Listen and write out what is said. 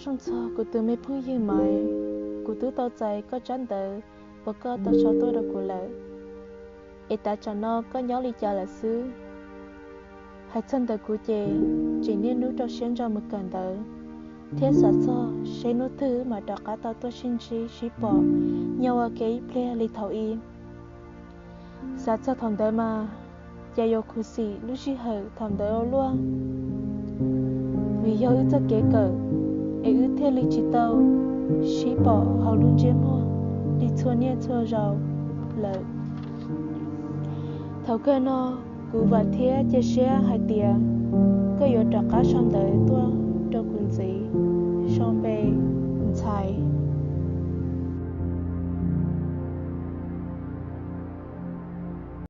Zoo txog kuv tus me phooj ywg Maiv, kuv twb tau txais koj tsab ntawv uas koj tau sau tuaj rau kuv lawm, es tav tsam no koj nyob li cas lawm xwb? Hais txog ntawm kuv ces tseem niaj hnub rau siab ntso mus kawm ntawv, thiab xav txog seb hnub twg mam rov qab tau tuaj sib ntsib sib pom, nyob ua ke ib pliag li thaum ub. Xav txog thaum ntawd mas cas yuav khuv xim lub sij hawm thaum ntawd ua luaj, vim yog wb txoj kev kawm es wb thiaj li tsis tau sib pom hauv lub ntsiab muag li txhua niaj txhua zaus lawm. Thaum kawg no, kuv vam thiab cia siab hais tias koj yuav rov qab sau ntawv tuaj rau kuv ntxiv, sau npe ntxhais